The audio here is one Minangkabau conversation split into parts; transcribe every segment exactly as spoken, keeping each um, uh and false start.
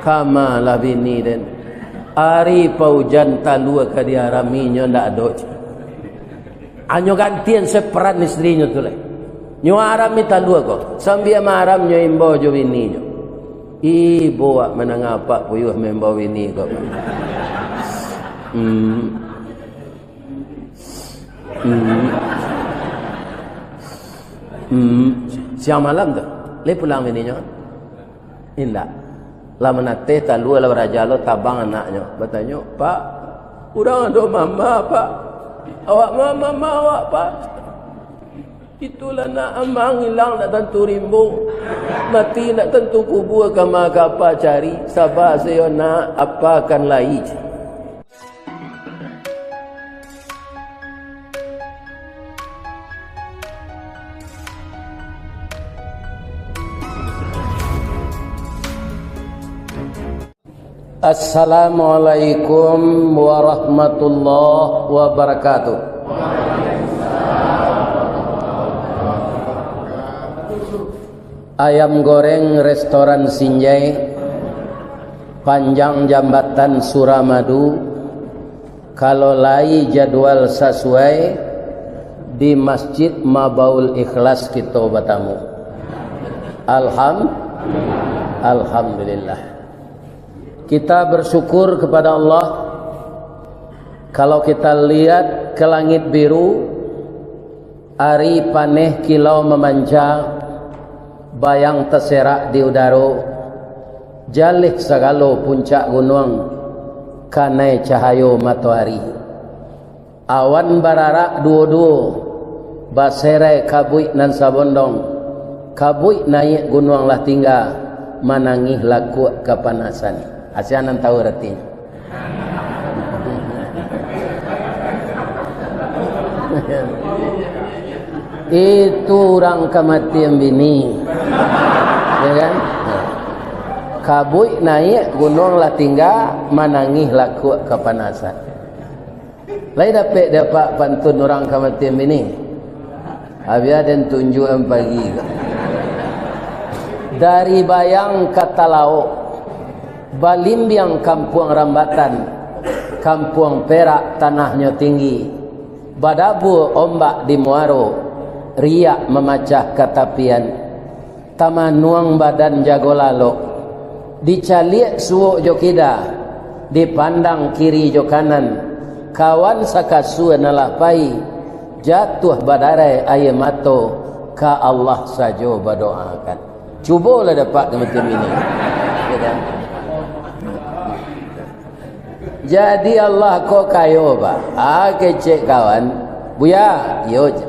Kama lah bini den. Ari paujan talua ka diarami nyo ndak ado, cik. Anyo gantian se peran istrinyo tu lai. Nyo arami talua ko. Sambia maaram nyo imbau jo bininyo. Ibo wak manangah apak puyuah maimbau bini ko. Hmm. Hmm. Hmm. Siang malam tu. Lai pulang bininyo? Indak. Lah manateh talua lah baraja lo tabang anaknyo. Batanyo, "Pak, urang ado mama, Pak. Awak ma mama awak, Pak?" "Itulah nak, amang ilang nak tantu rimbo. Mati nak tantu kubua, kama ka apa cari. Saba sajo nak, apa kan lai." Assalamualaikum warahmatullahi wabarakatuh. Ayam goreng restoran Sinjai, panjang jambatan Suramadu, kalau lai jadwal sasuai, di Masjid Mabaul Ikhlas kito batamu. Alham-, Alhamdulillah. Kita bersyukur kepada Allah. Kalau kita lihat ke langit biru, ari paneh kilau mamanca, bayang taserak di udaro, jaleh sagalo puncak gunuang, kanai cahayo matoari. Awan bararak duo-duo, baserai kabuik nan sabondong, kabuik naiak gunuang lah tingga, manangih lakuak kapanasan. Asia nan tahu aratinyo. Itu urang kamatian bini. Ya kan? Kabuik naiak, gunuang lah tingga, manangih lakuak kapanasan. Lai dapek dek apak pantun urang kamatian bini? Abia den tunjuakan pagi ko. Dari Bayang ka Talaok, balimbiang kampuang Rambatan, kampuang Perak tanahnyo tinggi, badabua ombak di muaro, riak mamacah ka tapian. Tamanuang badan jago lalok, dicaliak suok jo kida, dipandang kiri jo kanan, kawan sakasua nan lah pai, jatuah badarai aia mato, ka Allah sajo badoakan. Cubolah dapek kamatian bini. Ya kan? Jadi Allah ko kayo, Pak. Ah, kecek kawan. Buya, iyo je.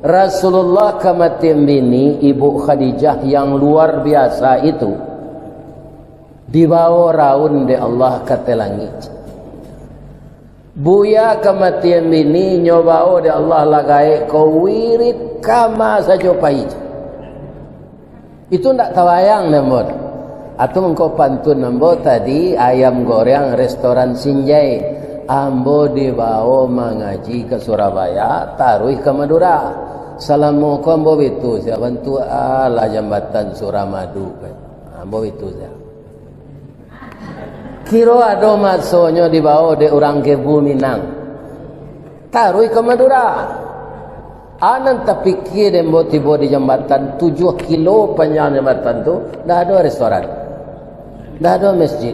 Rasulullah kamatian bini, Ibu Khadijah yang luar biasa itu, dibawo raun dek Allah ka ateh langik. Buya kamatian bini, nyo bawo dek Allah lah gaek ko wirid kama sajo pai. Itu ndak tabayang dek ambo. Atau mangko pantun ambo tadi, ayam goreng restoran Sinjai. Ambo dibawo mangaji ka Surabaya, taruih ka Madura. Salamo ko ambo bitu, sia bantuak alah jambatan Suramadu. Ambo bitu sia. Kiro ado masonyo dibawo dek urang Kebu Minang. Taruih ka Madura. Anan tapikia dek ambo tibo di jambatan, tujuah kilo panjang jambatan tu, ndak ado restoran. Ndak ado masjid.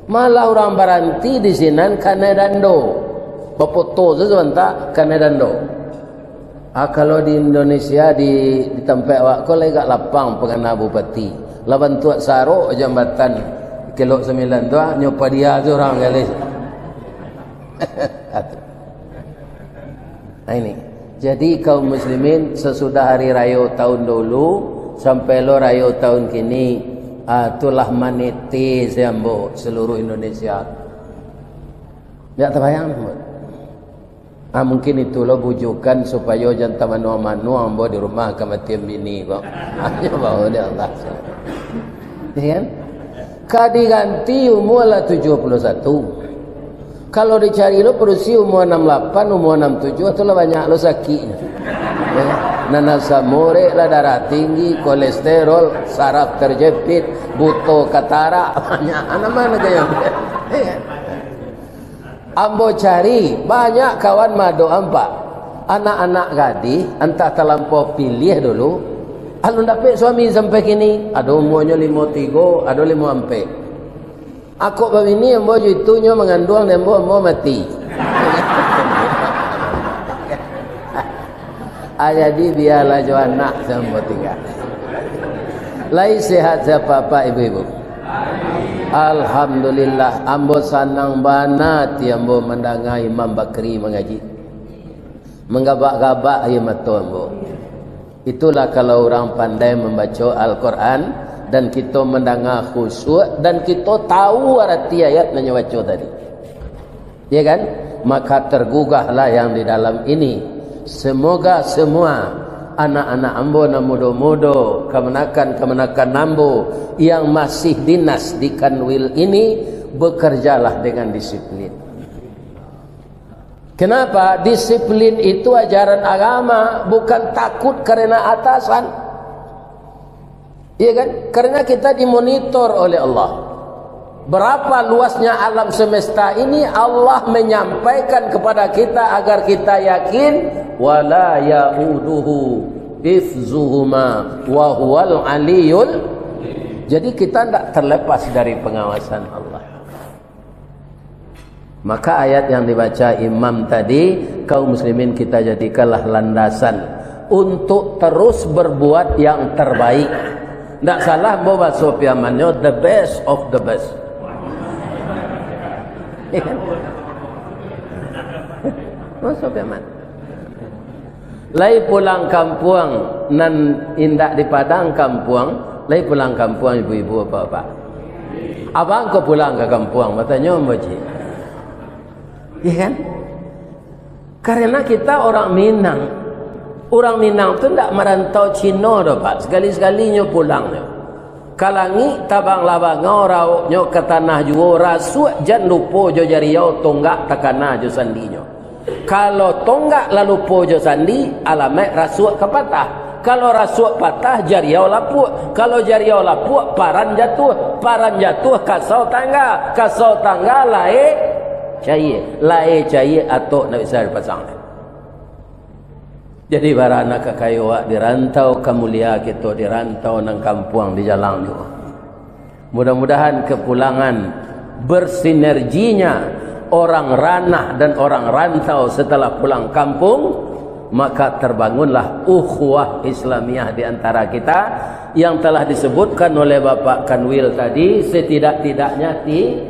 Malah urang baranti di sinan kanai dando. Bapoto se sabanta kanai dando. Ah, kalau di Indonesia, di, di tampek awak ko lai agak lapang pangana bupati. Lah bantuak sarok jambatan Kelok Sambilan tu, ah, nyo padia tu urang gali. Atu. Nah, ini. Jadi, kaum muslimin, sasudah hari rayo tahun dulu, sampai lo rayo tahun kini, ah, tu lah maniti se ambo seluruh Indonesia. Ndak tabayang, Mat. Ah, mungkin itu lo bujukan supayo jan tamanuang-manuang ambo di rumah kamatian bini ko. Hanyo bawo dek Allah. Ya kan? Ka diganti umua lah tujuah puluah satu. Kalau dicari lo padusi umua anam lapan, umua anam tujuah, tu lah banyak lo sakiknyo. Ya kan? Nan asam urek lah, darah tinggi, kolesterol, saraf terjepit, buto, katarak, banyak. Anak mana gaya? Ambo cari, banyak kawan mado ampak. Anak-anak gadih, antah talampau piliah dulu. Alun dapek suami sampai kini. Ado umuanyo limo tigo, ado limo ampek. Akok babini ambo jo itunyo manganduang di ambo, ambo mati. Ah, jadi bialah jo anak ambo tingga. Lai sehat sia apak-apak, ibu-ibu? Alhamdulillah, ambo sanang bana ati ambo mandanga Imam Bakri mangaji. Manggabak-gabak aia mato ambo. Itulah kalau urang pandai mambaco Al-Quran, dan kito mandanga khusyuk, dan kito tahu arati ayat nan nyo baco tadi. Ya kan? Maka tergugahlah yang di dalam ini. Semoga semua anak-anak ambo nan mudo-mudo, kamanakan-kamanakan ambo yang masih dinas di Kanwil ini, bekerjalah dengan disiplin. Kenapa? Disiplin itu ajaran agama, bukan takut karena atasan. Iya kan? Karena kita dimonitor oleh Allah. Berapa luasnya alam semesta ini, Allah menyampaikan kepada kita agar kita yakin, "Wala yauduhu hifzuhuma wa huwal aliyul." Jadi kita tidak terlepas dari pengawasan Allah. Maka ayat yang dibaca imam tadi, kaum muslimin kita jadikanlah landasan untuk terus berbuat yang terbaik. Ndak salah ambo baso Piamannyo, the best of the best. Baso Piaman. Lai pulang kampuang nan indak di Padang kampuang, lai pulang kampuang ibu-ibu, bapak-bapak. Abang ko pulang ka kampuang, batanyo ambo cik. Iya kan? Karena kita orang Minang. Orang Minang tu ndak marantau Cino doh, Pak. Sekali-sekali nyo pulang nyo. Ka langik tabanglah bangau, rauiknyo ka tanah juo, rasuak jan lupo jo jariau, tonggak takana jo sandinyo. Kalau tonggak lah lupo jo sandi, alamaik rasuak ka patah. Kalau rasuak patah, jariau lapuak. Kalau jariau lapuak, paran jatuah. Paran jatuah, kasau tangga. Kasau tangga, lae caia. Lae caia, atok ndak bisa dipasang. Jadi, baranak kakayo awak di rantau, ka mulia kito di rantau nan kampuang di jalang juo. Mudah-mudahan kepulangan bersinerginya orang ranah dan orang rantau setelah pulang kampung, maka terbangunlah ukhuwah Islamiyah di antara kita yang telah disebutkan oleh Bapak Kanwil tadi, setidak-tidaknya ti-,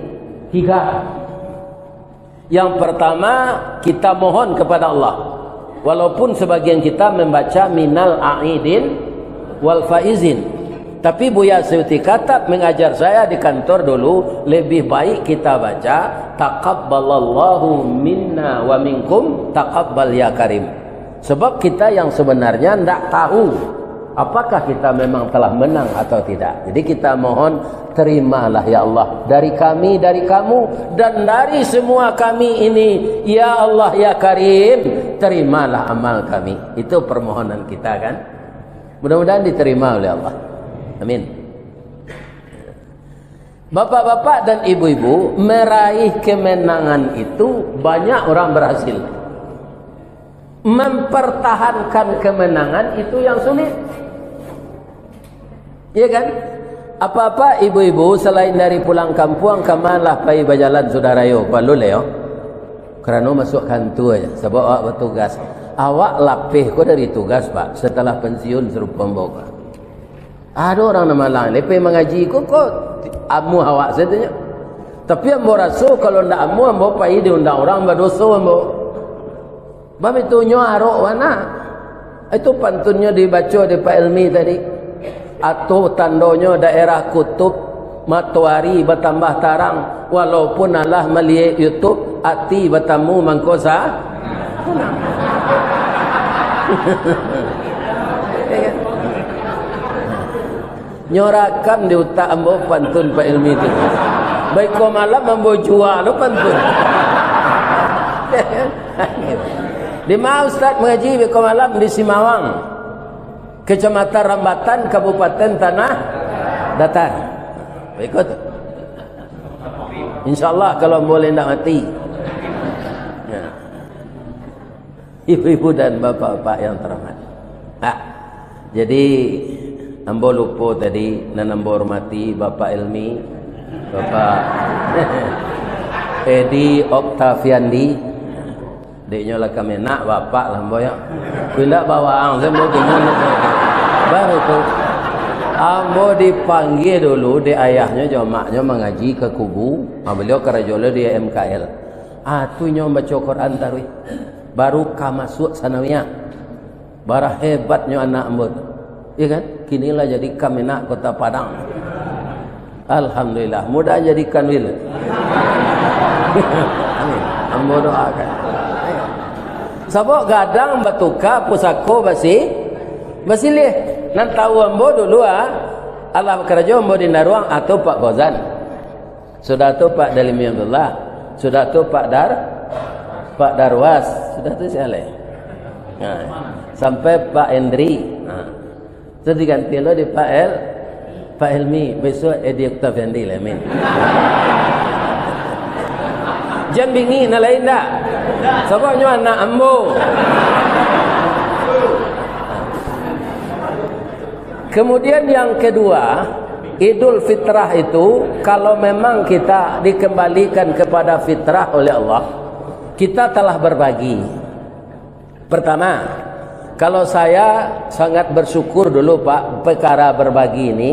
tiga. Yang pertama, kita mohon kepada Allah. Walaupun sebagian kita membaca minal aidin wal faizin. Tapi Buya Suyuti Khattab mengajar saya di kantor dulu, lebih baik kita baca, "Taqabbalallahu minna wa minkum, taqabbal ya karim." Sebab kita yang sebenarnya ndak tahu apakah kita memang telah menang atau tidak. Jadi kita mohon, terimalah ya Allah, dari kami, dari kamu, dan dari semua kami ini. Ya Allah, ya Karim, terimalah amal kami. Itu permohonan kita kan. Mudah-mudahan diterima oleh Allah. Amin. Bapak-bapak dan ibu-ibu, meraih kemenangan itu banyak orang berhasil. Mempertahankan kemenangan itu yang sulit. Iya kan? Apa-apa ibu-ibu, selain dari pulang kampuang, kama lah pai bajalan sudah rayo, balun lai yo. Karano masuak kantua aja, sabab awak batugas. Awak lapeh ko dari tugas, Pak, setelah pensiun sarupo ambo ko. Ado urang nan malang, lai pai mangaji ko, ko amuah awak sajo nyo. Tapi ambo raso, kalau ndak amuah, ambo pai diundang urang, badoso ambo. Bab itu nyo arok bana. Itu pantunnyo dibaco dek Pak Elmi tadi. Atau tandonyo daerah kutub, matoari batambah tarang, walaupun alah maliek YouTube, ati batamu mangko sa-, Nyo rakam di utak ambo pantun Pak Elmi tu. Baiko malam ambo jua lo pantun. Di ma Ustaz mangaji baiko malam? Di Simawang. Kecamatan Rambatan, Kabupaten Tanah Datar. Ikut. Insya Allah, kalau ambo lai ndak mati. Ya. Ibu-ibu dan bapak-bapak yang terhormat. Ah, jadi, ambo lupo tadi, nan ambo hormati Bapak Elmi, Bapak Edi Oktaviandi. Dek nyo lah kami nak bapak lah ambo yo. Pindah bawaan, saya mau bingung. Baru tu, ambo dipanggia dulu dek ayahnyo jo maknyo mangaji ka Kubu. Ah, baliau karajo lo di M K L. Ah, tu nyo baco Quran taruih. Baru ka masuak sanawiyah. Bara hebatnyo anak ambo tu. Iya kan? Kini lah jadi Kamenag Kota Padang. Alhamdulillah, mudah jadi Kanwil. Amin. Ambo doakan. Sabab gadang batuka, pusako basi-, basiliah. Nan tahu ambo dulu, ah, alah karajo ambo di Naruang atau Pak Gozan. Sudah tu Pak Dalimi Abdullah. Sudah tu Pak Dar-, Pak Darwas. Sudah tu sia lai? Ha. Sampai Pak Endri. Ha. Tu diganti lo di Pak El-, Pak Elmi. Besok Edi Oktaviandi lah, amin. Jan bingik, nan lain ndak? Sabab nyo anak ambo. Kemudian yang kedua, Idul Fitrah itu, kalau memang kita dikembalikan kepada fitrah oleh Allah, kita telah berbagi. Pertama, kalau saya sangat bersyukur dulu, Pak, perkara berbagi ini,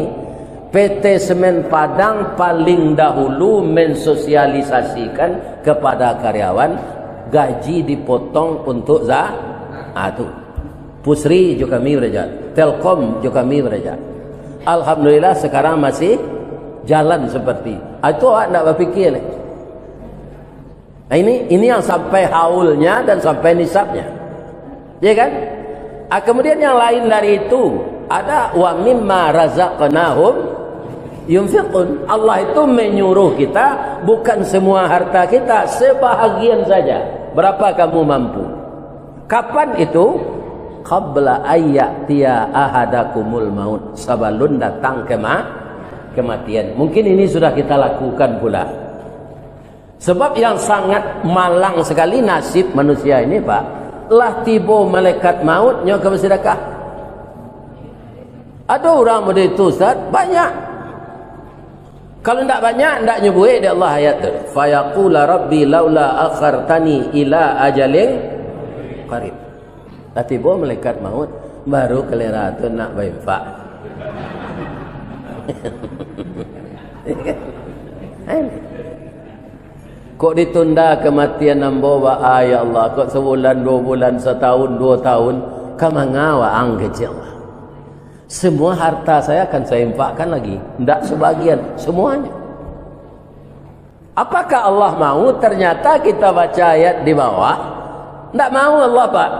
P T Semen Padang paling dahulu mensosialisasikan kepada karyawan, gaji dipotong untuk za-, ah, tu. Pusri jo kami baraja, Telkom jo kami baraja. Alhamdulillah, sekarang masih jalan seperti. Ah, itu awak ndak bapikir lai. Nah, ini, ini yang sampai haulnya dan sampai nisabnya. Ya kan? Ah, kemudian yang lain dari itu, ada wa mimma razaqnahum yunfiqun. Allah itu menyuruh kita, bukan semua harta kita, sebahagian saja. Berapa kamu mampu? Kapan itu? Qabla ayya'tiya ahadakumul maut, sabalun datang kema-, kematian. Mungkin ini sudah kita lakukan pula. Sebab yang sangat malang sekali nasib manusia ini, Pak. Lah tibo malaikat maut, nyo ka basadakah. Ado urang model itu, Ustaz? Banyak. Kalau ndak banyak, ndak nyebuik dek Allah ayat tu. "Fayaqula Rabbi laula akhartani ila ajalin qarib." Lah tibo malaikat maut, baru kalera tu nak bainfak. Kok ditunda kematian ambo, ba-, ah, ya Allah, kok sebulan, dua bulan, setahun, dua tahun, ka manga waang kecil. Semua harta saya akan saya infakkan lagi, ndak sebagian, semuanya. Apakah Allah mau? Ternyata kita baca ayat di bawah, ndak mau Allah, Pak.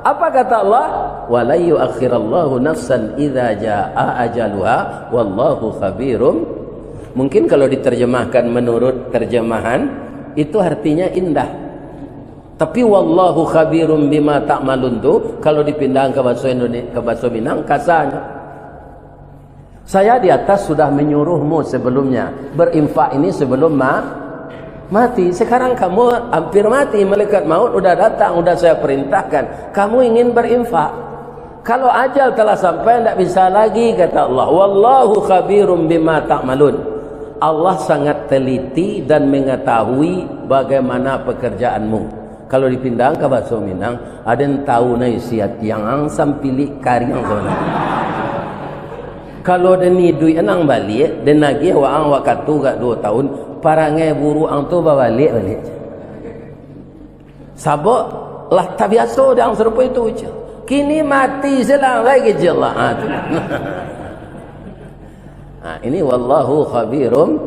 Apa kata Allah? "Wa lan yuakhirallahu nafsan idza jaa ajaluha, wallahu khabirum." Mungkin kalau diterjemahkan menurut terjemahan, itu artinya indah. Tapi "wallahu khabirum bima ta'malun" tu, kalau dipindahan ka bahasa Indonesia, ka bahasa Minang, kasarnyo, "Saya di atas sudah menyuruhmu sebelumnya, berinfak ini sebelum ma-, mati. Sekarang kamu hampir mati, malaikat maut udah datang, udah saya perintahkan. Kamu ingin berinfak. Kalau ajal telah sampai, ndak bisa lagi," kata Allah. "Wallahu khabirum bima ta'malun." Allah sangat teliti dan mengetahui bagaimana pekerjaanmu. Kalau dipindahan ka baso Minang, aden tahu na isi ati ang, ang sampilik kariang sabananyo. Kalau den iduik anang baliak, den agiah waang wakatu agak duo tahun, parangai buruak ang tu babaliak baliak. Sabab lah tabiaso dek ang sarupo itu, cek. Kini mati silang lai, cek Allah. Ha, tu. Ha, ini wallahu khabirum.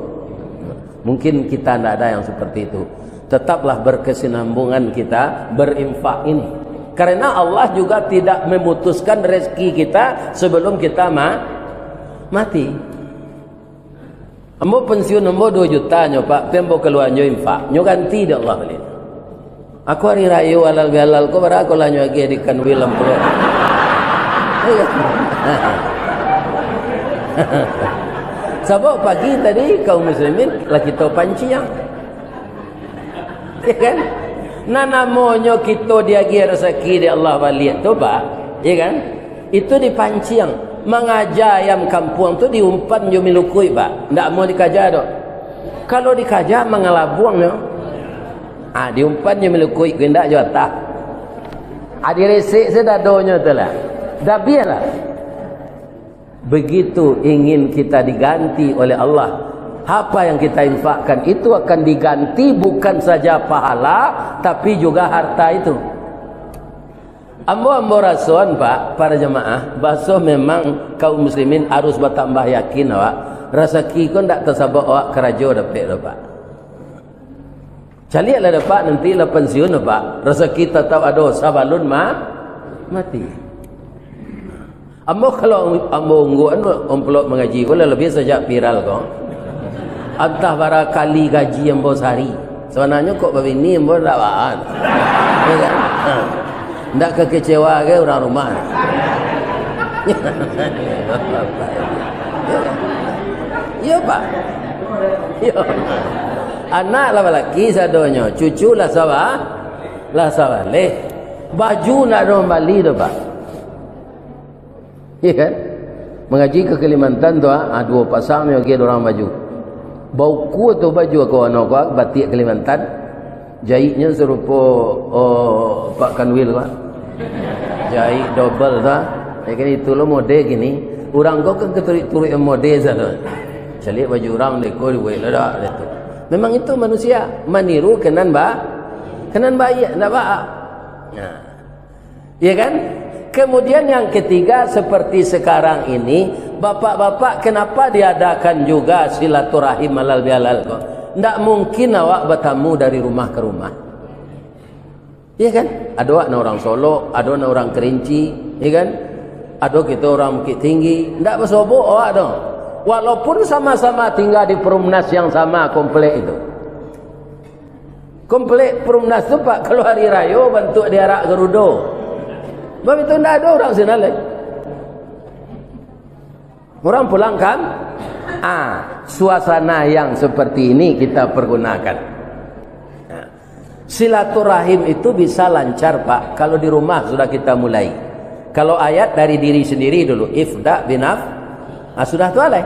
Mungkin kita ndak ada yang seperti itu. Tetaplah berkesinambungan kita berinfak ini. Karena Allah juga tidak memutuskan rezeki kita sebelum kita ma-, mati. Ambo pensiun ambo dua juta nyo, Pak, pi ambo kalua nyo infak. Nyo ganti dek Allah baliak. Aku hari rayo halal bihalal ko, bara ko lah nyo agiah di Kanwil ambo. Sabab pagi tadi kaum muslimin lah kito panciang. Ya kan? Nah, namonyo kito diagiah rasaki dek Allah baliak tu, Pak. Ya kan? Itu dipanciang. Mangaja ayam kampuang tu diumpan jo milukuik, Pak. Ndak mau dikaja doh. Kalau dikaja, mangalabuang nyo. Ah, diumpan jo milukuik, indak jo atah. Ah, diresek se dadonyo tu lah. Dah bialah. Begitu ingin kita diganti oleh Allah. Apa yang kita infakkan itu akan diganti bukan saja pahala, tapi juga harta itu. Ambo, ambo rasoan, Pak, para jamaah, baso memang kaum muslimin harus batambah yakin awak. Rasaki ko ndak tasabab awak karajo dapek doh, Pak. Caliaklah dapek, nanti lah pansiun, Pak. Rasaki tatap ado sabalun ma-, mati. Ambo kalau ambo ungguan amplop mangaji ko lah labiah sajak viral ko. Antah bara kali gaji ambo sahari. Sabananyo kok babini ambo ndak baan. Ya kan? Ha. Ndak kakecewa ke urang rumah. Ya kan? Iyo, Pak. Iyo. Anak lah balaki sadonyo, cucu lah saba-, lah sabaleh. Baju ndak ado mambali doh, Pak. Iya kan? Mangaji ka Kalimantan tu, ah, ah, duo pasang nyo agiah urang baju. Baukua tu baju ako ano ko, ah, batiak Kalimantan. Jaiknyo sarupo, oh, Pak Kanwil ko, ah. Jaik dobel tu, ah. Ya kan, itu lo mode kini. Urang ko kan katuruik-turuik mode sado. Caliak baju urang deko dibuek lo dak, dak tu. Memang itu manusia maniru kenan ba-, kenan baiak, ndak baa. Nah. Ya kan? Kemudian yang ketiga, seperti sekarang ini, bapak-bapak, kenapa diadakan juga silaturahim halal bihalal ko? Ndak mungkin awak batamu dari rumah ke rumah. Ya kan? Ado awak nan urang Solok, ado nan urang Kerinci, ya kan? Ado kito urang Bukittinggi, ndak basobok awak tu. Walaupun sama-sama tinggal di perumnas yang sama, komplek itu. Komplek Perumnas tu, Pak, kalau hari rayo bantuak diarak garudo. Sebab itu ndak ado urang sinan lai. Urang pulang kan? Ah, suasana yang seperti ini kita pergunakan. Nah, silaturahim itu bisa lancar, Pak, kalau di rumah sudah kita mulai. Kalau ayat dari diri sendiri dulu, ifda binaf, ah, sudah tu alai.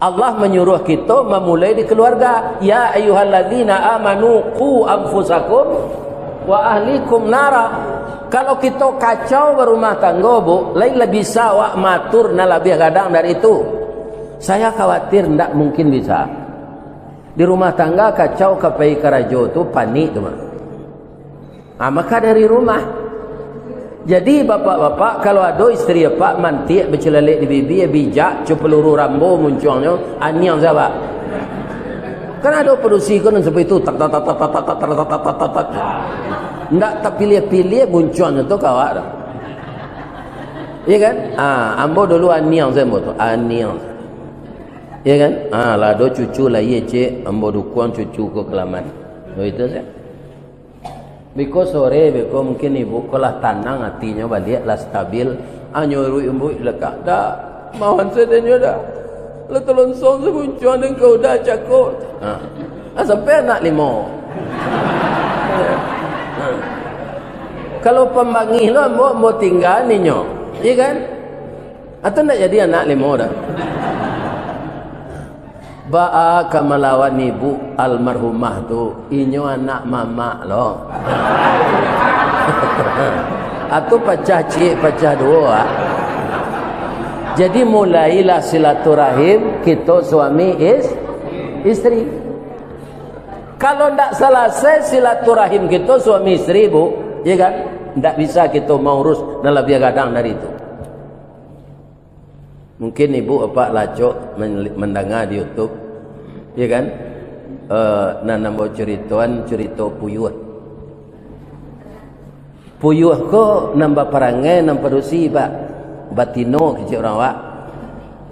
Allah manyuruah kito mamulai di kaluarga. "Ya ayyuhalladzina amanu qu anfusakum wa ahlikum nara." Kalau kito kacau barumah tanggo, Bu, lain lah bisa awak maatur nan labiah gadang dari itu. Saya khawatir ndak mungkin bisa. Di rumah tangga kacau ka pai karajo tu, panik tu mah. Ah, maka dari rumah. Jadi, bapak-bapak, kalau ado isteri apak mantiak bacilalek di bibia, bijak, co paluru rambo muncuangnyo, aniang se awak. Kan ado padusi ko nan sampai tu, tak, tak, tak. Ndak tapiliah-piliah muncuangnyo tu ka awak tu. Iya kan? Ah, ambo dulu aniang se ambo tu, aniang. Iya kan? Ah, lah ado cucu lahia ciek, ambo dukuang cucu ko ka laman. Baitu se. Biko sore, biko mungkin ibu ko lah tanang atinyo baliak, lah stabil. Anyo iruik-iruik lakak, "Dak, mawan sadonyo dak. Lah talonsong saguncuang dek kau dak cako." Ha. Ah, sampai anak limo. Ha. Kalau pambangih lo ambo, ambo tingga ninyo. Iya kan? Atau ndak jadi anak limo dah. Baa ka malawan ibu almarhumah tu, inyo anak mamak lo. Atau pacah ciek, pacah duo, ah. Jadi, mulailah silaturahim kito suami is-, isteri. Kalau ndak salasai silaturahim kito suami isteri, Bu, ya kan? Ndak bisa kito maurus nan labiah gadang dari itu. Mungkin ibu apak lah acok men-, mandanga di YouTube, ya kan? Eh, nan ambo caritoan, carito puyuah. Puyuah ko nan baparangai, nan padusi, Pak. Batino kecek urang awak.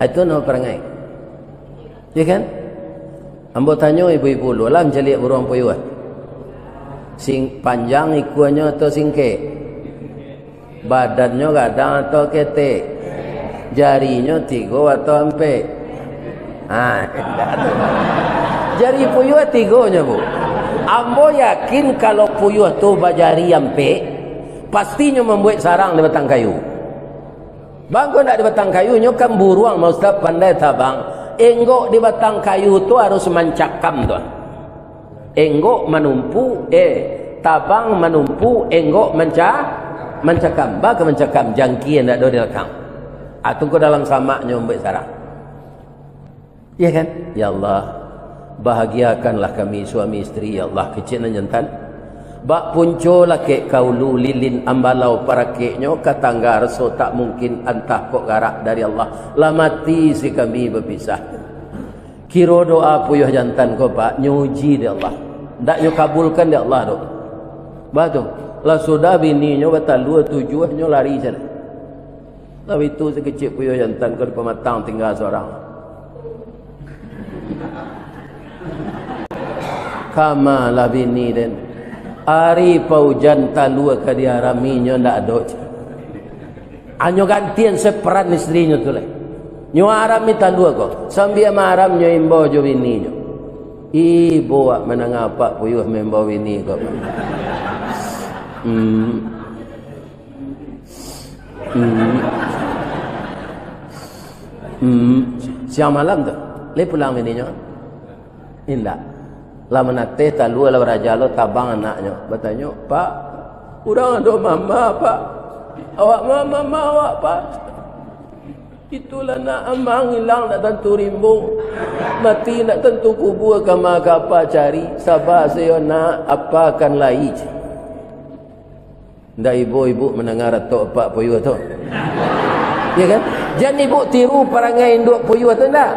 Itu nan baparangai. Ya kan? Ambo tanyo ibu-ibu dulu lah mancaliak buruang puyuah. Sing-, panjang ikuanyo atau singkek? Badannyo gadang atau ketek? Jarinyo tigo atau ampek? Ha, jari puyuah tigonyo, Bu. Ambo yakin kalau puyuah tu bajari ampek, pastinyo mambuek sarang di batang kayu. Bangko ndak di batang kayu, nyo kan buruang, Ustaz, pandai tabang. Enggok di batang kayu tu harus mancakam tu. Enggok manumpu, eh, tabang manumpu, enggok manca-, mancakam. Baa ka mancakam, jangkie ndak ado di lakang. Atau ko dalam samaknyo mambuek sarang. Iya kan? Ya Allah, bahagiakanlah kami suami isteri, ya Allah, kecek nan jantan. Bak punco lakek ka ulu, lilin ambalau parakeknyo, ka tangga raso tak mungkin, antah kok garak dari Allah. Lah mati si kami bapisah. Kiro doa puyuah jantan ko, Pak, nyo uji dek Allah. Ndak nyo kabulkan dek Allah doh. Bah tu, lah sudah bininyo batalua tujuah, nyo lari sinan. Lah itu si kecek puyuah jantan ko di pamatang tingga surang. Kama lah bini den. Ari paujan talua ka diaraminyo ndak ado. Anyo gantian seperan isterinyo tu lai. Nyo arami talua ko. Sambia maaram nyo imbau jo bininyo. Ibo wak mandanga apak puyuah maimbau bini ko. Hmm. Hmm. Hmm. Siang malam tu, lai pulang bininyo? Indak. Lah manateh talua, lah baraja lo, tabang anaknyo. Batanyo, "Pak, urang ado mama, Pak. Awak ma-, mama awak, Pak." Itulah nak amang ilang ndak tantu rimbo, mati ndak tantu kubua, kama ka apa cari, saba sajo nak, apa kan lai. Ndak ibo ibu mandanga ratok apak puyuah tu? Ya kan? Jan ibu tiru parangai induak puyuah tu ndak?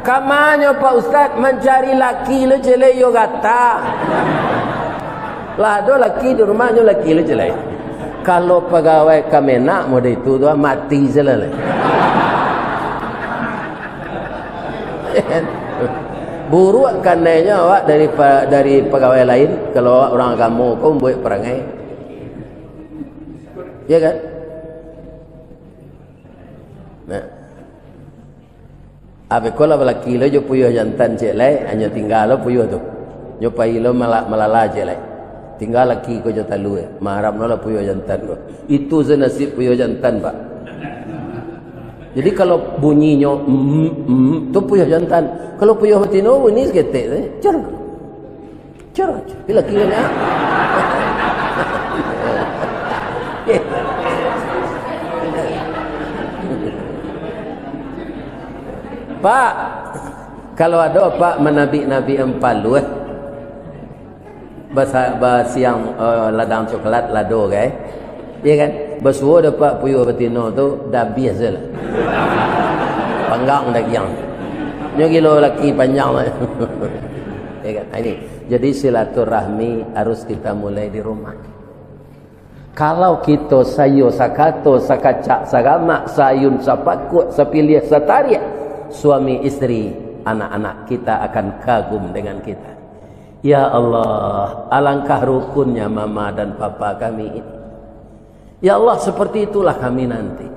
Kamanyo Pak Ustaz mancari laki lo celai yo gata. Lah ado laki di rumahnyo, laki lo celai. Kalau pagawai Kemenag model itu tu, mati sajolah. Buruak kandainyo awak dari pa-, dari pagawai lain, kalau awak urang agamo ko mambuek parangai. Ya kan? Nah. Abih ko lah balaki lo jo puyuah jantan ciek lai, hanyo tingga lo puyuah tu. Nyo pai lo mala-, malala ciek lai. Tingga laki ko jo talua, maarap no lah puyuah jantan ko. Itu se nasib puyuah jantan, Pak. Jadi kalau bunyinyo, mm, mm, tu puyuah jantan. Kalau puyuah batino, bunyi saketek se. Cer. Cer, cer. Laki banyak. Pak, kalau ado Pak manabik-nabik ampaluah, basa-, basiang, eh, ladang coklat, lado, kan? Iya kan? Basuo dapek puyuah batino tu, dah abih se lah. Panggang dagiang. Nyo gilo laki panjang lah. Ya kan? Ini. Jadi silaturahmi harus kita mulai di rumah. Kalau kito saiyo sakato, sakacak saramak, saayun sapakuak, sapiliah satariak, suami isteri, anak-anak kita akan kagum dengan kita. Ya Allah, alangkah rukunnya mama dan papa kami ini. Ya Allah, seperti itulah kami nanti.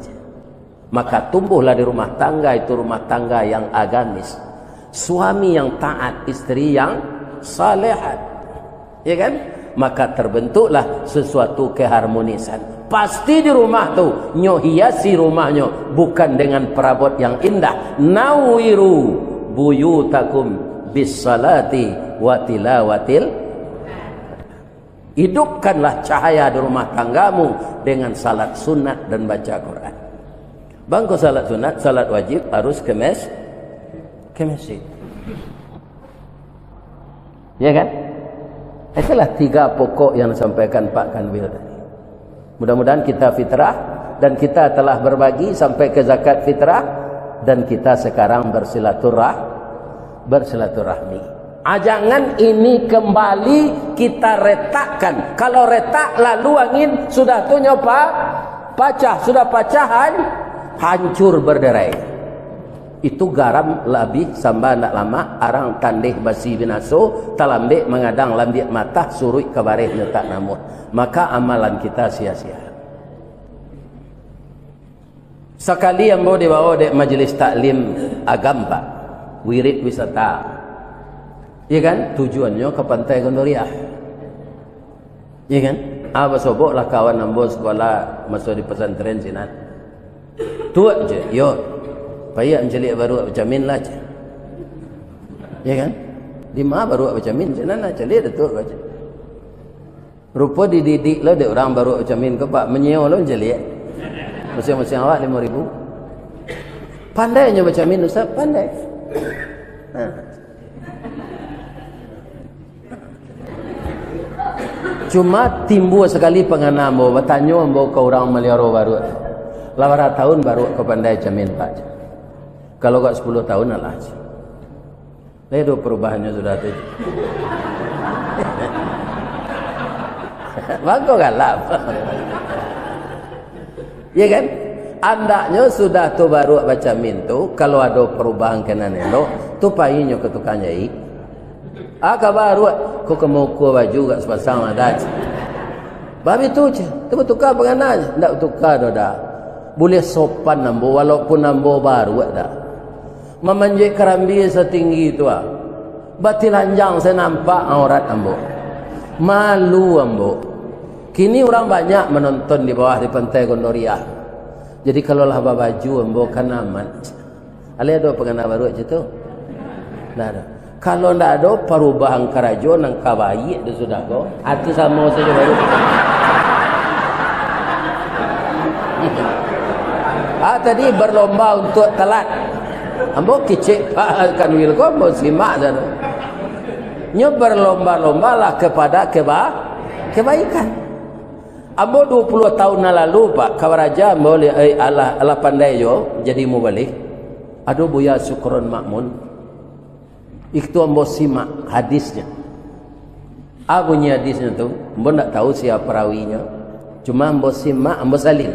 Maka tumbuhlah di rumah tangga itu rumah tangga yang agamis. Suami yang taat, isteri yang salehat. Ya kan? Maka terbentuklah sesuatu keharmonisan. Pasti di rumah tu, nyo hiasi rumahnyo bukan dengan perabot yang indah. Nawiru buyutakum bis salati wa tilawatil. Hidupkanlah cahaya di rumah tanggamu dengan salat sunat dan baca Quran. Bangko salat sunat, salat wajib harus ke mes-, ke masjid. Ya kan? Itulah tiga pokok yang disampaikan Pak Kanwil tadi. Mudah-mudahan kita fitrah dan kita telah berbagi sampai ke zakat fitrah dan kita sekarang bersilaturah-, bersilaturahmi. Ah, jangan ini kembali kita retakkan. Kalau retak, lalu angin, sudah tu nyo pa-, pacah. Sudah pacah, han-, hancur berderai. Itu garam labiah samba ndak lamak, arang tandeh basi binaso, talambek mangadang lambiak matah, suruik ka bareh nyo tak namuah. Maka amalan kita sia-sia. Sakali ambo dibawa dek Majelis Taklim Agam, Pak, wirid wisata. Iya kan? Tujuannyo ka Pantai Gondoriah. Iya kan? Ah, basoboklah kawan ambo sekolah maso di pesantren sinan. Tuak je, yo. Payah mancaliak baruak bacamin lah je. Iya kan? Di ma baruak bacamin, sinan lah caliak dah tuak baca. Rupo dididik lo dek urang baruak bacamin ko, Pak, manyeo lo mancaliak. Masiang-masiang awak limo ribu. Pandai nyo bacamin, Ustaz, pandai. Ha. Cuma timbua sakali pangana ambo, batanyo ambo ka urang maliaro baruak. Lah bara taun baruak ko pandai camin, Pak? Kalau agak sapuluah taun alah. Lah ado parubahannyo sudah tu. Mangko galak. Ya kan? Andaknyo sudah tu baruak bacamin tu, kalau ado parubahan ka nan elok, tu painyo ka tukang jahit. Ah, ka baruak, ko ka maukua baju gak sapasang lah dah. Babi tu je, tu batuka pangana je. Ndak batuka doh dah. Buliah sopan ambo, walaupun ambo baruak dah. Mamanjek karambia satinggi tu ah. Batilanjang sanampak aurat ambo. Malu ambo. Kini urang banyak manonton di bawah di Pantai Gondoriah. Jadi kalau lah babaju ambo kan aman. Alai ado pangana baruak cam tu? Ndak ado. Kalau ndak ado parubahan karajo nan ka baiak tu sudah ko, ah, tu samo sajo baruak. Ah, tadi berlomba untuk telat. Ambo kicik Pak Kanwil ko, ambo simak sajo. Nyo berlomba-lombalah kepada keba-, kebaikan. Ambo duo puluah taun nan lalu, Pak, ka baraja ambo li-, eh, alah, alah pandai jo jadi mubalig. Ado Buya Sukron Makmun. Itu ambo simak hadisnyo. A bunyi hadisnyo tu, ambo ndak tahu sia parawinyo. Cuma ambo simak, ambo salin.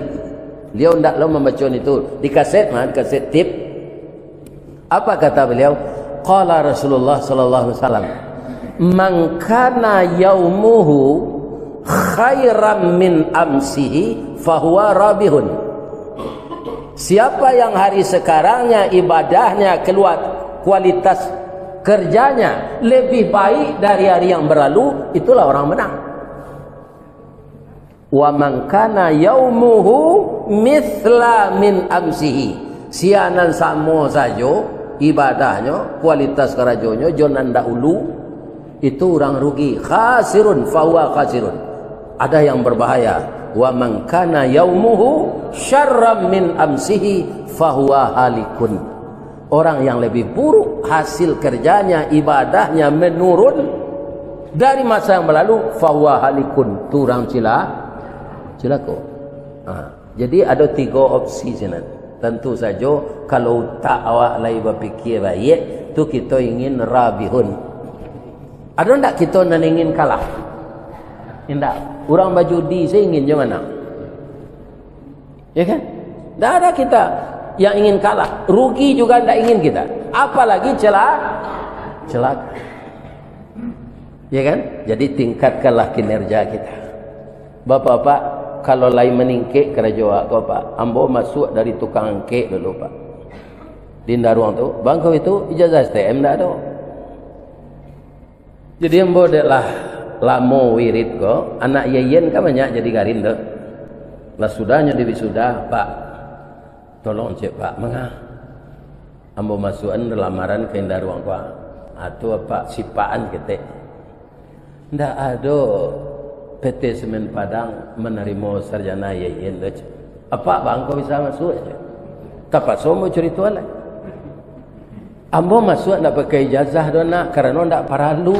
Beliau ndak lo mambaco itu. Di kaset mah, di kaset tip. Apa kata beliau? Qala Rasulullah sallallahu alaihi wasallam, "Man kana yaumuhu khairan min amsihi fahuwa rabihun." Siapa yang hari sekarangnya ibadahnya keluar, kualitas kerjanya lebih baik dari hari yang berlalu, itulah orang menang. "Wa man kana yaumuhu mithla min amsihi." Sia nan samo sajo ibadahnyo, kualitas karajonyo jo nan dahulu, itu urang rugi. Khasirun, fahuwa khasirun. Ada yang berbahaya. "Wa man kana yaumuhu syarran min amsihi fahuwa halikun." Orang yang lebih buruk hasil kerjanya, ibadahnya menurun dari masa yang berlalu, fahuwa halikun, tu urang cila-, cilako. Ha, jadi ado tigo opsi sinan. Tentu sajo, kalau utak awak lai bapikia baiak, tu kito ingin rabihun. Ado ndak kito nan ingin kalah? Indak. Urang bajudi se ingin jo manang. Ya kan? Ndak ada kita yang ingin kalah. Rugi juga ndak ingin kita. Apalagi cela-, celaka. Ya kan? Jadi tingkatkanlah kinerja kita. Bapak-bapak, kalau lai maningkek karajo awak ko, Pak, ambo masuak dari tukang angkek dulu, Pak. Di Indaruang tu, bangko itu ijazah S T M ndak ado. Jadi ambo dek lah lamo wirid ko, anak Yeyen kan banyak jadi garin tu. Lah sudahnyo di wisuda, "Pak, tolong cek, Pak, manga ambo masuakan lamaran ka Indaruang ko, ah." Ah, tu apak sipakan ketek. "Ndak ado P T Semen Padang manarimo sarjana Yeyen tu, cek. Apak bangko bisa masuak, cek. Tapaso ambo curito lai." Ambo masuak ndak pakai ijazah doh, Nak, karano ndak paralu.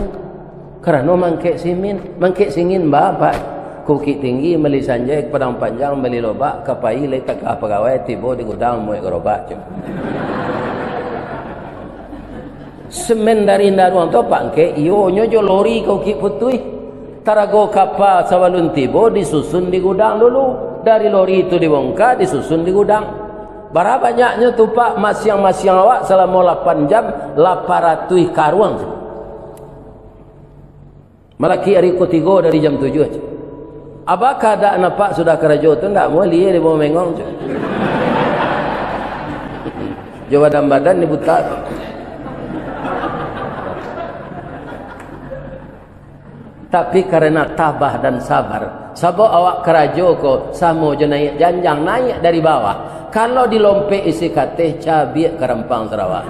Karano mangkek simin, mangkek singin ba, Pak. Ka Bukiktinggi, mali sanjai, ka Padang Panjang, mali lobak, ka pai lai tagah pagawai, tibo di gudang, muek garobak, cek. Semen dari Indaruang tu, Pak, angkek, iyo, nyo jo lori ka Bukik Putuih. Tarago kapa sabalun tibo disusun di gudang dulu. Dari lori tu dibongka, disusun di gudang. Bara banyaknyo tu, Pak, masiang-masiang awak salamo lapan jam, lapan ratuih karuang. Malakik ari katigo dari jam tujuah, cek. Abah kadak napak sudah karajo tu, ndak mulie di bawah mengong, cek. Jo badan-badan ni buta tu. Tapi karena tabah dan sabar, sabab awak karajo ko samo jo naiak janjang, naiak dari bawah. Kalau dilompek isi kateh, cabiak karampang Sarawak.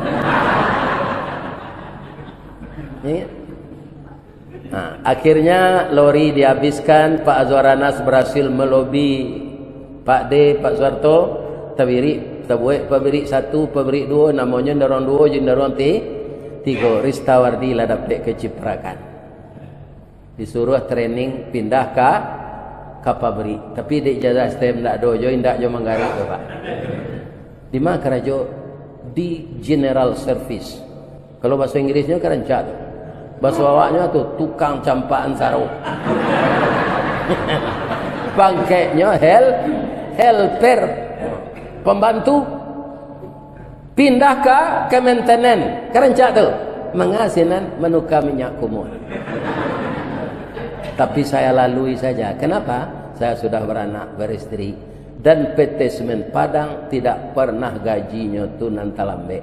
Ya. Nah, akhirnya lori dihabiskan, Pak Azwar Anas berhasil melobi Pak D, Pak Suharto, tabirik, tabuek pabirik satu, pabirik duo, namonyo Indaruang duo jo Indaruang ti-, tigo. Ristawardi lah dapek kaciprakan. Disuruah training pindah ka, ka pabrik. Tapi dek ijazah S T M ndak ado jo, indak jo manggarik tu, Pak. Di ma karajo? Di general service. Kalau baso Inggrisnyo kan rancak tu. Baso awaknyo tu tukang campakan saro. Pangkeknyo hel-, helper. Pembantu. Pindah ka, ka maintenance. Kan rancak tu. Manga sinan manuka minyak kumuah. Tapi saya lalui saja. Kenapa? Saya sudah beranak, beristeri. Dan P T Semen Padang tidak pernah gajinyo tu nan talambek.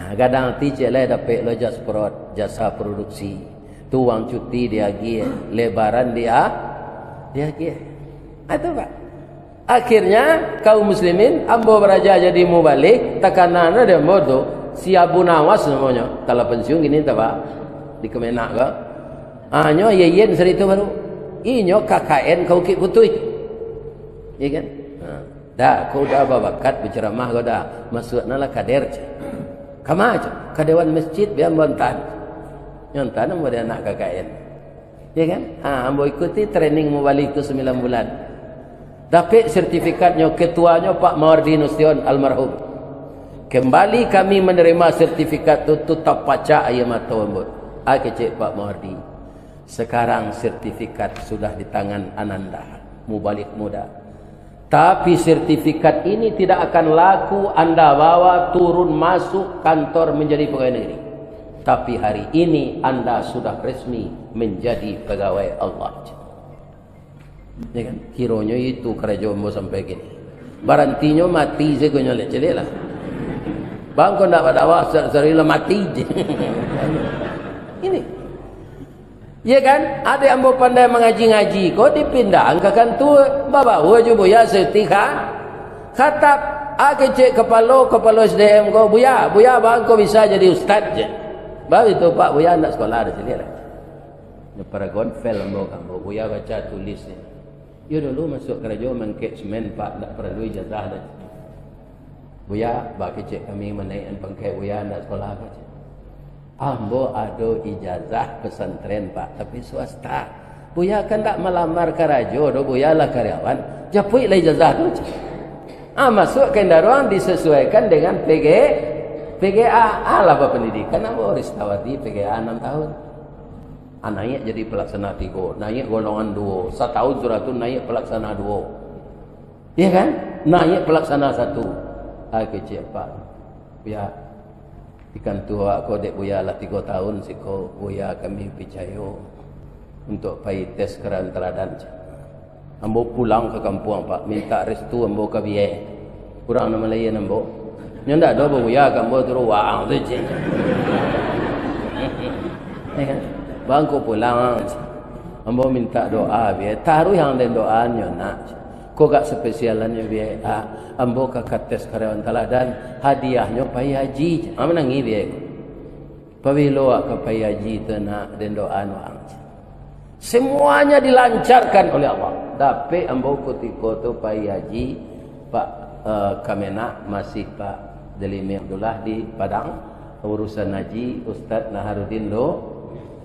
Nah, gadang ati ciek lai dapek lo jasprod, jasa produksi. Tu uang cuti diagiah, lebaran dia-, diagiah. Ah, tu, Pak. Akhirnya, kaum muslimin, ambo baraja jadi mubalig, takana no dek ambo tu, si Abu Nawas namonyo, talah pensiun kini, entah, Pak, di Kemenag ko. Hanyo Yeyen sari tu baru. Inyo K K N ka Bukik Putuih. Iya kan? Ha. Dah, ko udah babakat bacaramah ko dah. Masuak nah lah kader, ceh. Kama, ceh? Ka Dewan Masjid, bia ambo antaan. Nyo antaan ambo dek anak K K N. Iya kan? Ha, ambo ikuti training mubalig tu sambilan bulan. Dapek sertifikatnyo, ketuanyo Pak Mawardi Nasution, almarhum. Kembali kami menerima sertifikat tu, tu tapacak aia mato ambo. Ah, kecek Pak Mawardi. Sekarang sertifikat sudah di tangan Ananda, mubalig muda. Tapi sertifikat ini tidak akan laku Anda bawa turun masuk kantor menjadi pegawai negeri. Tapi hari ini Anda sudah resmi menjadi pegawai Allah. Ya kan? Kironyo itu karajo ambo sampai kini. Barantinyo mati sajo nyo lek, caliaklah. Bang, kok ndak badakwah, sa-, sari lah mati je. Ini. Ya kan? Adek ambo pandai mangaji-ngaji ko dipindahan ka kantua, babawa jo Buya Setiha. Khatab, ah, kecek kapalo, kapalo S D M ko, "Buya, Buya, bang ko bisa jadi ustaz je." Baru itu, "Pak, Buya ndak sekolah di sini lah." Nyo paragon fail ambo ka ambo, Buya baca tulis ni. Iyo dulu masuak karajo mangkek semen, Pak, ndak paralu ijazah doh. Buya, bak kecek kami manaikan pangkek Buya ndak sekolah ka, cek. Ambo ado ijazah pesantren, Pak, tapi swasta. Buya kan ndak malamar karajo doh, Buya lah karyawan. Japuiklah ijazah tu, cek. Ah, masuak ka Indaruang disesuaikan dengan P G, P G A. Ah, lah bapandidikan ambo Ristawardi P G A anam tahun. Ah, naiak jadi pelaksana tigo, naiak golongan duo. Satahun sudah tu naiak pelaksana duo. Iya kan? Naiak pelaksana satu. Ah, kecek Pak. Buya, di kantua ko dek Buya lah tigo tahun siko, Buya kami picayo untuak pai tes karyawan taladan. Ambo pulang ka kampuang, Pak, mintak restu ambo ka biyai. Urang nan malayan ambo. Nyo ndak ado babuya ka ambo tu, ruang tu, cek. Ya kan? Bang, ko pulang, cek. Ambo mintak doa biyai. Taruih ang den doa nyo, nak. Ko gak spesialannyo biyai. Ah, ambo ka kates karyawan taladan, hadiahnyo pai haji, cek. Ah, manangih biyai ko. Pabilo awak ka pai haji tu, nak, den doaan waang. Semuanya dilancarkan oleh Allah. Dapek ambo kutiko tu pai haji, Pak, eh, Kamenag masih Pak Delimi Abdullah di Padang, urusan haji Ustaz Naharuddin Lu-,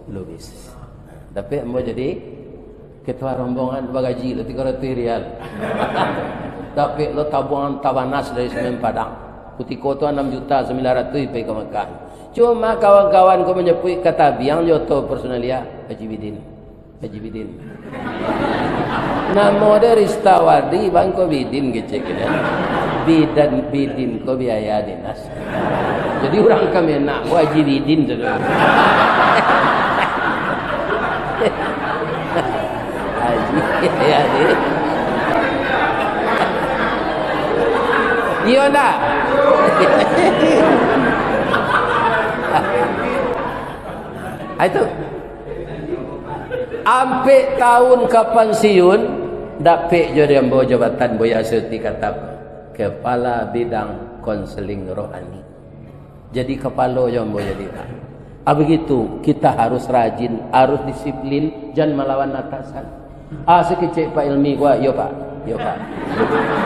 Lubis. Dapek ambo jadi Ketua rombongan bagaji lo tigo ratuih rial. Dapek lo tabuangan tabanas dari Semen Padang. Kutiko tu anam juta sambilan ratuih pai ka Makkah. Cuma kawan-kawan ko manyapuik ka tabiang jo oto personalia, Haji Bidin. Haji Bidin. Namo dia Ristawardi, bang ko Bidin kecek dia. Bidan, Bidin ko biaya dinas. Jadi urang Kamenag ko Haji Bidin tu. Haji, ya, Haji. Iyo ndak? Ah, itu. Ampek tahun ka pansiun, dapek jo di ambo jabatan Buya Suti Katap, Kepala Bidang Konseling Rohani. Jadi kapalo jo ambo jadi, Pak. Ah, begitu, kita harus rajin, harus disiplin, jan malawan atasan. Ah, sakecek Pak Ilmi gua, "Iyo, Pak. Iyo, Pak."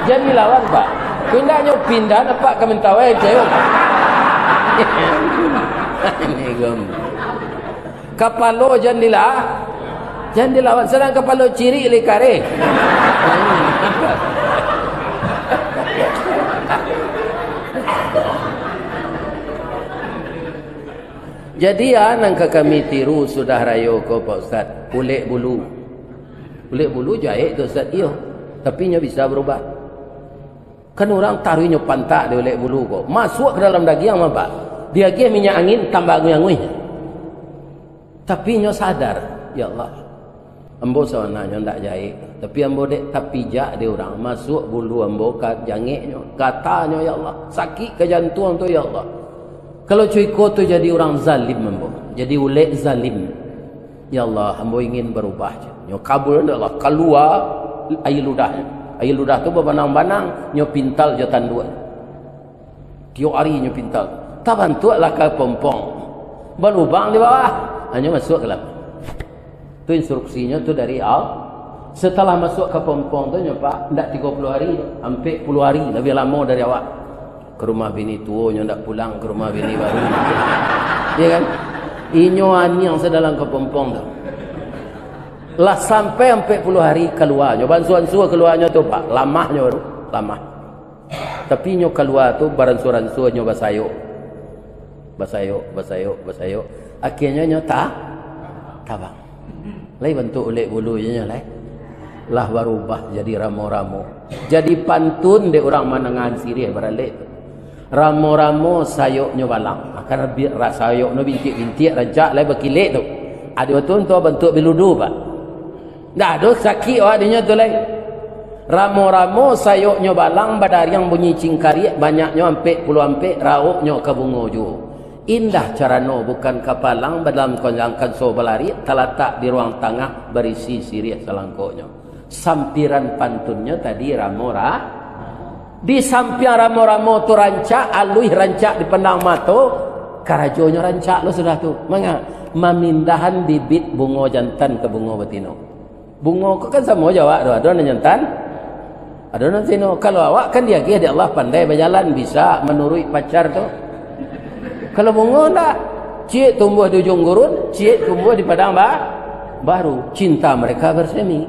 Jan dilawan, Pak. Pindahnyo pindah, nampak ka Mentawai, cayok. Ini gom. Kapalo jan dilah, jan dilawan. Sadang kapalo cirik lai kareh. Jadi, ah, nan ka kami tiru sudah rayo ko, Pak Ustaz, ulek bulu. Ulek bulu jahek tu, Ustaz, iyo. Tapi nyo bisa barubah. Kan urang taruih nyo pantak di ulek bulu ko. Masuak ka dalam dagiang, Pak. Diagiah minyak angin, tambah anguih-anguih. Tapi nyo sadar, "Ya Allah, ambo sabananyo ndak jahek, tapi ambo dek tapijak dek urang, masuak bulu ambo ka jangeknyo, gatanyo, ya Allah, sakik ka jantuang tu, ya Allah. Kalau co iko tu jadi urang zalim ambo, jadi ulek zalim. Ya Allah, ambo ingin barubah." Nyo kabul, ya Allah, kalua aia ludah. Aia ludah tu babanang-banang, nyo pintal jo tanduak. Tiok ari nyo pintal. Tabantuaklah ka pompong. Balubang di bawah. Hanyo masuak ka dalam. Tu instruksinyo tu dari Allah. Setelah masuak ka pompong tu nyo, Pak, ndak tigo puluah hari, ampek puluah hari, labiah lamo dari awak. Ka rumah bini tuo nyo ndak pulang, ka rumah bini baru. Ya kan? Inyo aniang sadalam ka pompong tu. Lah sampai ampek puluah hari kalua nyo, baansua-ansua kalua nyo tu, Pak. Lamahnyo baru, lamah. Tapi nyo kalua tu baransua-ransua nyo basayok. Basayok, basayok, basayok. Akhianyo nyo ta-, tabang. Lai bantuak ulek bulu nyo lai. Lah barubah jadi ramo-ramo. Jadi pantun dek urang manangahan siriah baralek tu. Ramo-ramo sayoknyo balang. Kan bi-, ra-, sayoknyo bintiak-bintiak rancak lai bakilek tu. Ado tu, tu bantuak biludu, Pak. Ndak ado sakik awak dinyo tu lai. Ramo-ramo sayoknyo balang, badariang bunyi cingkariak, banyaknyo ampek puluah ampek, rauknyo ka bungo juo. Indah carano bukan kapalang, badalam konjang kanso balariak, talatak di ruang tangah, barisi siriah salangkoknyo. Sampiran pantunnyo tadi ramo ra-, di sampiang ramo-ramo tu rancak, aluih rancak dipandang mato, karajonyo rancak lo sudah tu. Manga? Mamindahan bibit bungo jantan ka bungo batino. Bungo ko kan samo jo awak tu, ado nan jantan, ado nan batino. Kalau awak kan diagiah dek Allah pandai bajalan, bisa manuruik pacar tu. Kalau bungo ndak, ciek tumbuah di ujuang gurun, ciek tumbuah di padang ba-, baru. Cinta mereka bersemi.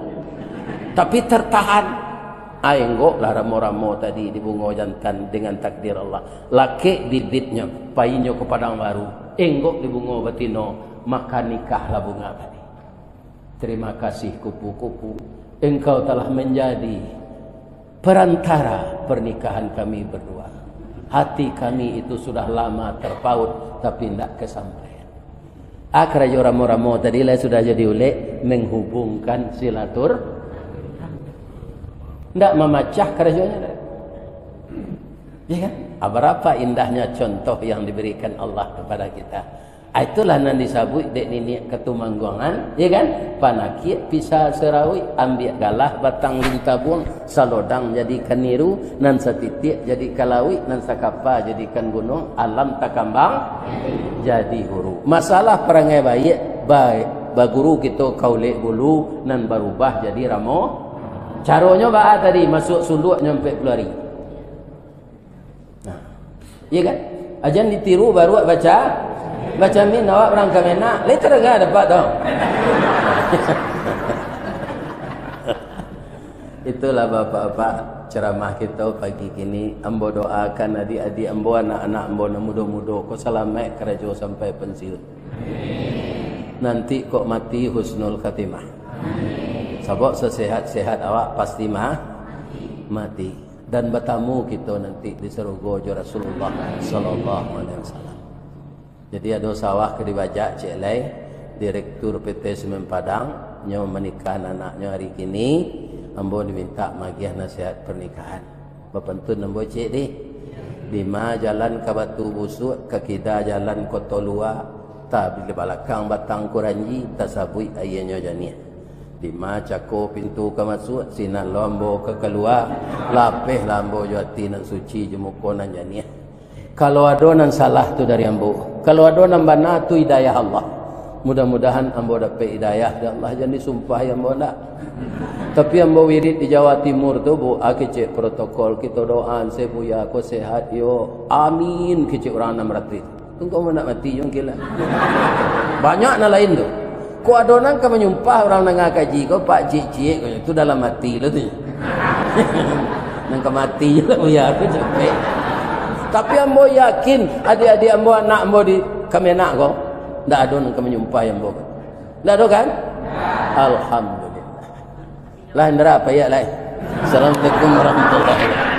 Tapi tertahan. Ah, enggoklah ramo-ramo tadi di bungo jantan dengan takdir Allah. Lakek bibitnyo, painyo ka padang baru. Enggok di bungo batino, maka nikahlah bunga tadi. Terima kasih kupu-kupu, engkau telah menjadi perantara pernikahan kami berdua. Hati kami itu sudah lama terpaut, tapi ndak kesampaian. Ah, karajo ramo-ramo tadi lah sudah jadi ulek, menghubungkan silatur-, ndak mamacah karajonyo, ndak. Ya kan? Ah, berapa indahnya contoh yang diberikan Allah kepada kita. Ah, itulah nan disabuik dek niniak Katumangguangan, ya kan? Panakiak pisa sarauik, ambiak galah batang lintabuang, salodang jadikan niru, nan satitiak jadikan lauik, nan sakapa jadikan gunuang, alam takambang jadi huru. Masalah parangai baiak, ba-, baguru kito ka ulek bulu, nan barubah jadi ramo. Caronyo baa tadi, masuak suluaknyo ampek puluah ari. Nah, iya kan? Ajan ditiru baruak baca, baca min awak urang Kamenag. Lai tadanga dapek tu. Itulah bapak-bapak ceramah kito pagi kini. Ambo doakan adik-adik ambo, anak-anak ambo nan mudo-mudo ko salamaik karajo sampai pensiun. Nanti kok mati husnul khatimah. Sabab sasehat-sehat awak pasti ma-, mati. Dan batamu kito nanti di sarugo jo Rasulullah sallallahu alaihi wasallam. Jadi, ado sawah ka dibajak ciek lai, Direktur P T Semen Padang, nyo manikahan anaknyo hari kini, ambo dimintak magiah nasihat pernikahan. Bapantun ambo ciek deh. Dima jalan ka Batu Busuak, ka kida jalan Koto Lua, ta di balakang Batang Kuranji, tasabuik aianyo janiah. Dima cako pintu ka masuak, sinan lo ambo ka kalua, lapehlah ambo jo ati nan suci, jo muko nan janiah. Kalau ado nan salah tu dari ambo, kalau ado nan bana tu hidayah Allah. Mudah-mudahan ambo dapek hidayah dari Allah, jan disumpahi ambo ndak. Tapi ambo wirid di Jawa Timur tu, Bu, a kecek protokol, kito doaan se Buya ko sehat yo. Amin, kecek urang nan baratuih. Engkau nak mati jo mungkin lah. Banyak nan lain tu. Ko ado nan ka manyumpah urang danga kaji ko, Pak, ciek-ciek ko, tu dalam ati lo tu. Nan ka mati je lah Buya ko capek. Tapi ambo yakin, adik-adik ambo, anak ambo di Kamenag ko, ndak ado nan ka manyumpahi ambo ko. Ndak ado kan? Alhamdulillah. Lah, Indra, payah lah. Assalamualaikum warahmatullahi wabarakatuh.